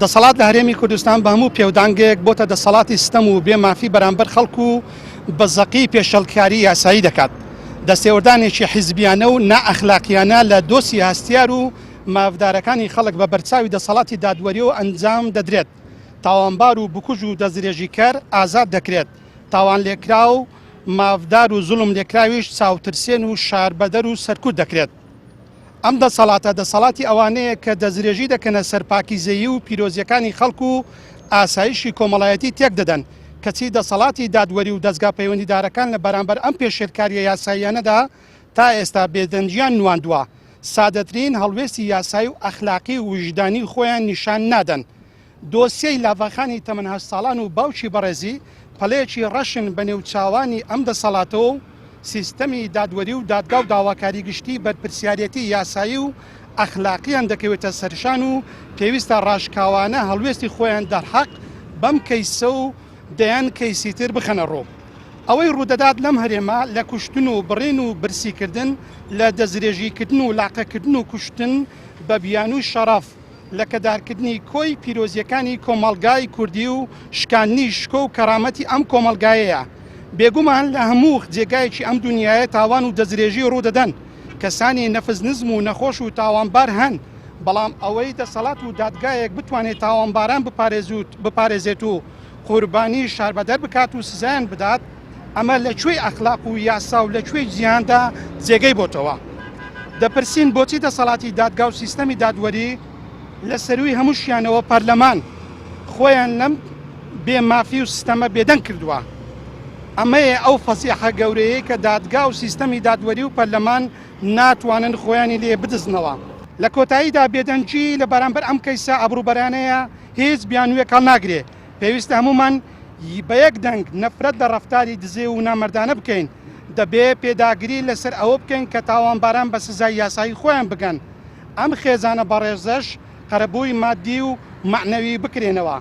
دەسەڵات لە هەرێمی کوردستان بە هەموو پێودانگێک بۆتە دەسەڵاتی ستەم و بێ مافی بەرامبەر خەڵک و بە زەقی پێشێلکاری یاسایی دەکات. دەستێوەردانێکی حیزبیانە و نائەخلاقیانە لە دۆسی هەستیار و مافدارەکانی خەڵک بە بەرچاوی دەسەڵاتی دادوەریەوە ئەنجام دەدرێت. تاوانبار و بکوژ و دەستدرێژیکەر ئازاد دەکرێت. تاوانلێکراو، مافدار و زوڵم لێکراویش چاوترسێن و شاربەدەر و سەرکوت دەکرێت. ئەم دەسەڵاتە دەسەڵاتی ئەوانەیە کە دەستدرێژی دەکەنە سەر پاکیزەیی و پیرۆزییەکانی خەڵک و ئاسایشی کۆمەڵایەتی تێکدەدەن، کەچی دەسەڵاتی دادوەری و دەزگا پەیوەندیدارەکان لە بەرامبەر ئەم پێشێلکارییە یاساییانەدا تا ئێستا بێدەنگیان نواندووە، سادەترین هەڵوێستی یاسایی و ئەخلاقی و ویژدانی خۆیان نیشان نادەن. دۆسیەی لاڤاخانی تەمەن هەشت ساڵان و باوکی بەڕێزی پەڵەیەکی ڕەشن بە نێوچاوانی ئەم دەسەڵاتەوە و سیستەمی دادوەری و دادگا و داواکاری گشتی بەرپرسیارێتی یاسایی و ئەخلاقیان دەکەوێتە سەرشان و پێویستە ڕاشکاوانە هەڵوێستی خۆیان دەرحەق بەم کەیسە و دەیان کەیسی تر بخەنە ڕوو. ئەوەی ڕوودەدات لەم هەرێمە لە کوشتن و بڕین و برسیکردن، لە دەستدرێژیکردن و لاقەکردن و کوشتن بە بیانووی شەڕەف، لەکەدارکردنی کۆی پیرۆزییەکانی کۆمەڵگای کوردی و شکاندنی شکۆ و کەرامەتی ئەم کۆمەڵگایەیە. بێگومان لە هەموو جێگایەکی ئەم دونیایە تاوان و دەستدرێژی ڕوودەدەن، کەسانی نەفس نزم و نەخۆش و تاوانبار هەن، بەڵام ئەوەی دەسەڵات و دادگایەک بتوانێت تاوانباران بپارێزێت و قوربانی شاربەدەر بکات و سزایان بدات، ئەمە لە کوێی ئەخلاق و یاسا و لە کوێی جیهاندا جێگەی بۆتەوە؟ دەپرسین بۆچی دەسەڵاتی دادگا و سیستەمی دادوەری لە سەرووی هەمووشیانەوە پەرلەمان خۆیان لەم بێ مافی و ستەمە بێدەنگ کردووە؟ ئەمەیە ئەو فەزیحە گەورەیەی کە دادگا و سیستەمی دادوەری و پەرلەمان ناتوانن خۆیانی لێ بدزنەوە. لە کۆتاییدا بێدەنگی لە بەرامبەر ئەم کەیسە ئابڕووبەرانەیە هیچ بیانوویەک هەڵناگرێ. پێویستە هەموومان بە یەک دەنگ نەفرەت لە ڕەفتاری دزێو و نامەردانە بکەین. دەبێ پێداگری لەسەر ئەوە بکەین کە تاوانباران بە سزای یاسایی خۆیان بگەن. ئەم خێزانە بەڕێزەش قەرەبووی مادی و مەعنەوی بکرێنەوە.